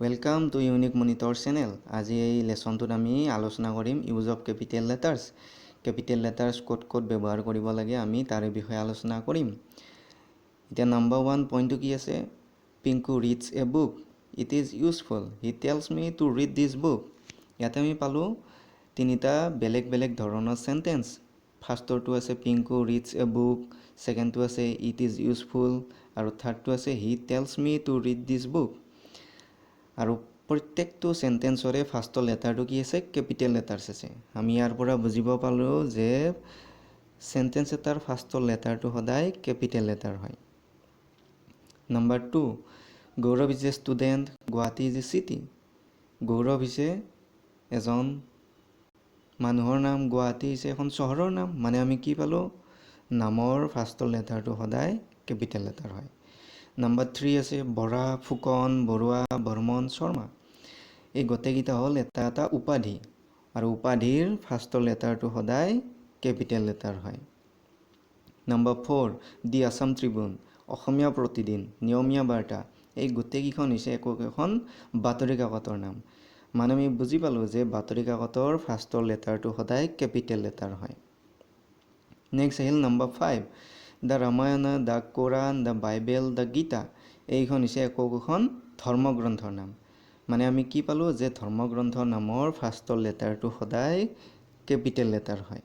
Welcome to Unique Monitor channel. আজি এই লেচনটোত আমি আলোচনা কৰিম use of capital letters. Capital letters ক'ত ক'ত ব্যৱহাৰ কৰিব লাগে, আমি তাৰে বিষয়ে আলোচনা কৰিম। এতিয়া নাম্বাৰ ওৱান পইণ্টটো কি আছে? Pinku reads a book. It is useful. He tells me to read this book. ইয়াতে আমি পালোঁ তিনিটা বেলেগ বেলেগ ধৰণৰ চেণ্টেঞ্চ। ফাৰ্ষ্টৰটো আছে "Pinku reads a book", ছেকেণ্ডটো আছে "It is useful" আৰু থাৰ্ডটো আছে "He tells me to read this book"। আৰু প্ৰত্যেকটো চেণ্টেঞ্চৰে ফাৰ্ষ্টৰ লেটাৰটো কি আছে? কেপিটেল লেটাৰ্ছ আছে। আমি ইয়াৰ পৰা বুজিব পালোঁ যে চেণ্টেঞ্চ এটাৰ ফাৰ্ষ্টৰ লেটাৰটো সদায় কেপিটেল লেটাৰ হয়। Number 2, Gaurav is a student. Guwahati is a city. গৌৰৱ হৈছে এজন মানুহৰ নাম, গুৱাহাটী হৈছে এখন চহৰৰ নাম। মানে আমি কি পালোঁ? নামৰ ফাৰ্ষ্টৰ লেটাৰটো সদায় কেপিটেল লেটাৰ হয়। নাম্বাৰ থ্ৰী আছে বৰা, ফুকন, বৰুৱা, বৰ্মন, শৰ্মা। এই গোটেইকেইটা হ'ল এটা এটা উপাধি আৰু উপাধিৰ ফাৰ্ষ্টৰ লেটাৰটো সদায় কেপিটেল লেটাৰ হয়। Number 4, the Assam Tribune, Asomiya Pratidin, নিয়মীয়া বাৰ্তা, এই গোটেইকেইখন হৈছে একো একোখন বাতৰি কাকতৰ নাম। মানে আমি বুজি পালোঁ যে বাতৰি কাকতৰ ফাৰ্ষ্টৰ লেটাৰটো সদায় কেপিটেল লেটাৰ হয়। নেক্সট আহিল number 5, the Ramayana, the Quran, the Bible, the Gita। এইখন হৈছে একো একোখন ধৰ্মগ্ৰন্থৰ নাম। মানে আমি কি পালোঁ যে ধৰ্মগ্ৰন্থৰ নামৰ ফাৰ্ষ্টৰ লেটাৰটো সদায় কেপিটেল লেটাৰ হয়।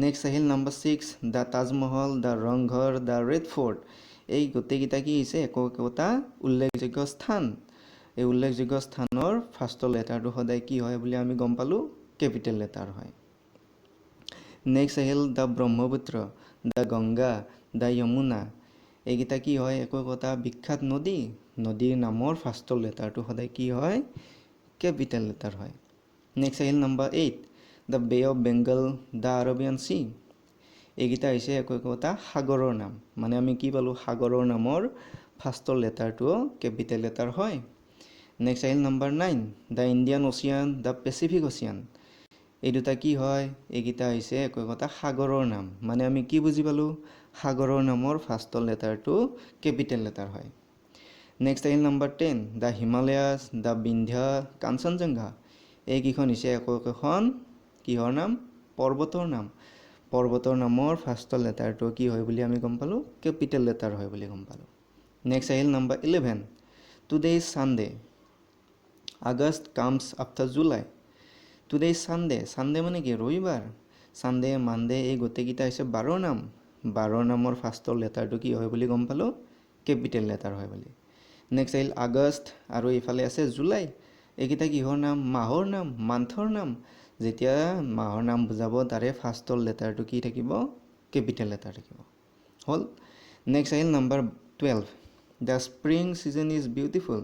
নেক্সট আহিল number 6, the Taj Mahal, the Rang Ghar, the Red Fort। এই গোটেইকেইটা কি হৈছে? একো একোটা উল্লেখযোগ্য স্থান। এই উল্লেখযোগ্য স্থানৰ ফাৰ্ষ্টৰ লেটাৰটো সদায় কি হয় বুলি আমি গম পালোঁ? কেপিটেল লেটাৰ হয়। নেক্সট আহিল the Brahmaputra, the Ganga, the Yamuna। এইকেইটা কি হয়? একো একোটা বিখ্যাত নদী। নদীৰ নামৰ ফাৰ্ষ্টৰ লেটাৰটো সদায় কি হয়? কেপিটেল লেটাৰ হয়। নেক্সট আহিল number 8, the Bay of Bengal, the Arabian Sea। এইকেইটা হৈছে একো একোটা সাগৰৰ নাম। মানে আমি কি পালোঁ? সাগৰৰ নামৰ ফাৰ্ষ্টৰ লেটাৰটোও কেপিটেল লেটাৰ হয়। নেক্সট আহিল number 9, the Indian Ocean, the Pacific Ocean। এই দুটা কি হয়? এইকেইটা হৈছে একো একোটা সাগৰৰ নাম। মানে আমি কি বুজি পালোঁ? সাগৰৰ নামৰ ফাৰ্ষ্টৰ লেটাৰটো কেপিটেল লেটাৰ হয়। নেক্সট আহিল number 10, the Himalayas, the Vindhya, Kanchenjunga। এইকেইখন হৈছে একো একোখন কিহৰ নাম? পৰ্বতৰ নাম। পৰ্বতৰ নামৰ ফাৰ্ষ্টৰ লেটাৰটো কি হয় বুলি আমি গম পালোঁ? কেপিটেল লেটাৰ হয় বুলি গম পালোঁ। নেক্সট আহিল number 11, today is Sunday. August comes after July. Today is Sunday. Sunday মানে কি? ৰবিবাৰ। ছানডে, মানডে, এই গোটেইকেইটা হৈছে বাৰৰ নাম। বাৰৰ নামৰ ফাৰ্ষ্টৰ লেটাৰটো কি হয় বুলি গম পালোঁ? কেপিটেল লেটাৰ হয় বুলি। নেক্সট আহিল আগষ্ট আৰু এইফালে আছে জুলাই। এইকেইটা কিহৰ নাম? মাহৰ নাম, মান্থৰ নাম। যেতিয়া মাহৰ নাম বুজাব, তাৰে ফাৰ্ষ্টৰ লেটাৰটো কি থাকিব? কেপিটেল লেটাৰ থাকিব। হ'ল। নেক্সট আহিল number 12, the spring season is beautiful.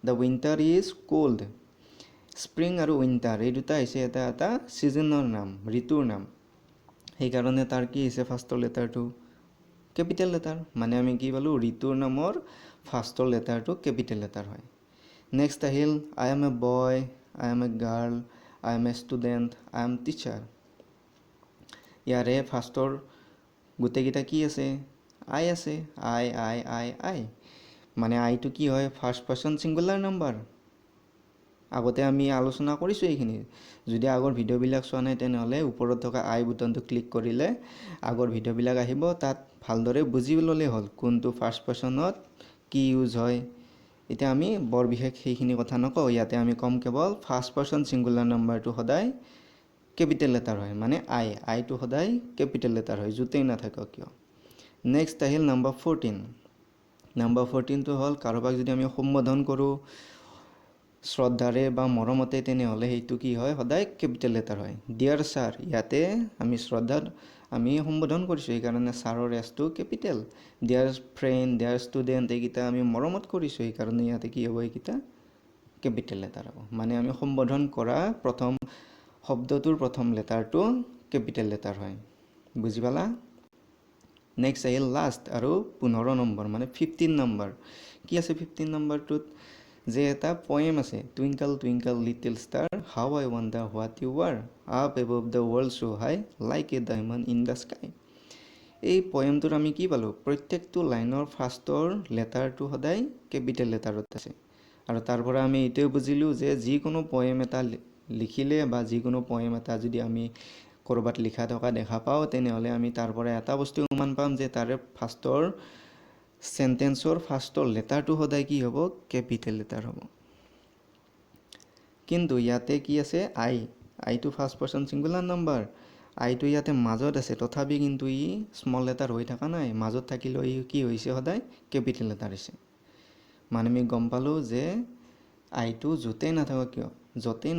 The winter is cold. Spring আৰু উইণ্টাৰ, এই দুটা হৈছে এটা এটা ছিজনৰ নাম, ঋতুৰ নাম। সেইকাৰণে তাৰ কি হৈছে? ফাৰ্ষ্টৰ লেটাৰটো কেপিটেল লেটাৰ। মানে আমি কি পালোঁ? ঋতুৰ নামৰ ফাৰ্ষ্টৰ লেটাৰটো কেপিটেল লেটাৰ হয়। নেক্সট আহিল I am a boy, I am a girl, I am a student, I am teacher। ইয়াৰে ফাৰ্ষ্টৰ গোটেইকেইটা কি আছে? আই আছে। আই, আই, আই, আই। মানে আইটো কি হয়? First person singular number. আগতে আমি আলোচনা কৰিছোঁ এইখিনি। যদি আগৰ ভিডিঅ'বিলাক চোৱা নাই, তেনেহ'লে ওপৰত থকা আই বুটনটো ক্লিক কৰিলে আগৰ ভিডিঅ'বিলাক আহিব। তাত ভালদৰে বুজি ল'লেই হ'ল কোনটো ফাৰ্ষ্ট পাৰ্চনত কি ইউজ হয়। এতিয়া আমি বৰ বিশেষ সেইখিনি কথা নকওঁ। ইয়াতে আমি ক'ম কেৱল ফাৰ্ষ্ট পাৰ্চন ছিংগুলাৰ নাম্বাৰটো সদায় কেপিটেল লেটাৰ হয়। মানে আই, আইটো সদায় কেপিটেল লেটাৰ হয়, য'তেই নাথাকক কিয়। নেক্সট আহিল নাম্বাৰ 14। নাম্বাৰ 14টো হ'ল কাৰোবাক যদি আমি সম্বোধন কৰোঁ শ্ৰদ্ধাৰে বা মৰমতে, তেনেহ'লে সেইটো কি হয়? সদায় কেপিটেল লেটাৰ হয়। ডিয়াৰ ছাৰ, ইয়াতে আমি শ্ৰদ্ধাত আমি সম্বোধন কৰিছোঁ, সেইকাৰণে ছাৰৰ এছটো capital. Dear friend, dear student, এইকেইটা আমি মৰমত কৰিছোঁ, সেইকাৰণে ইয়াতে কি হ'ব? এইকেইটা কেপিটেল লেটাৰ হ'ব। মানে আমি সম্বোধন কৰা প্ৰথম শব্দটোৰ প্ৰথম লেটাৰটো কেপিটেল লেটাৰ হয়। বুজি পালা? নেক্সট আহিল লাষ্ট আৰু 15 নম্বৰ, মানে 15 নম্বৰ। কি আছে 15 নম্বৰটোত? যে এটা পয়েম আছে, "Twinkle, twinkle, little star, how I wonder what you are. Up above the world so high, like a diamond in the sky." এই পয়েমটোত আমি কি পালোঁ? প্ৰত্যেকটো লাইনৰ ফাৰ্ষ্টৰ লেটাৰটো সদায় কেপিটেল লেটাৰত আছে। আৰু তাৰ পৰা আমি এইটোৱে বুজিলোঁ যে যিকোনো পয়েম এটা লিখিলে বা যিকোনো পয়েম এটা যদি আমি ক'ৰবাত লিখা থকা দেখা পাওঁ, তেনেহ'লে আমি তাৰ পৰা এটা বস্তু অনুমান পাম যে তাৰে ফাৰ্ষ্টৰ চেণ্টেন্সৰ ফাৰ্ষ্টৰ লেটাৰটো সদায় কি হ'ব? কেপিটেল লেটাৰ হ'ব। কিন্তু ইয়াতে কি আছে? আই। আইটো ফাৰ্ষ্ট পাৰ্চন ছিংগুলাৰ নাম্বাৰ। আইটো ইয়াতে মাজত আছে, তথাপি কিন্তু ই স্মল লেটাৰ হৈ থকা নাই। মাজত থাকিলেও ই কি হৈছে? সদায় কেপিটেল লেটাৰ হৈছে। মানে আমি গম পালোঁ যে আইটো য'তেই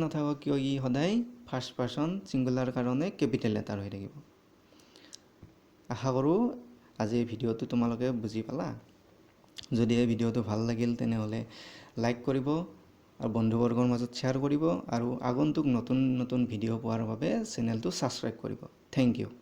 নাথাকক কিয়, ই সদায় ফাৰ্ষ্ট পাৰ্চন ছিংগুলাৰ কাৰণে কেপিটেল লেটাৰ হৈ থাকিব। আশা কৰোঁ আজি এই ভিডিঅ'টো তোমালোকে বুজি পালা। যদি এই ভিডিঅ'টো ভাল লাগিল, তেনেহ'লে লাইক কৰিব আৰু বন্ধুবৰ্গৰ মাজত শ্বেয়াৰ কৰিব আৰু আগন্তুক নতুন নতুন ভিডিঅ' পোৱাৰ বাবে চেনেলটো ছাবস্ক্ৰাইব কৰিব। Thank you.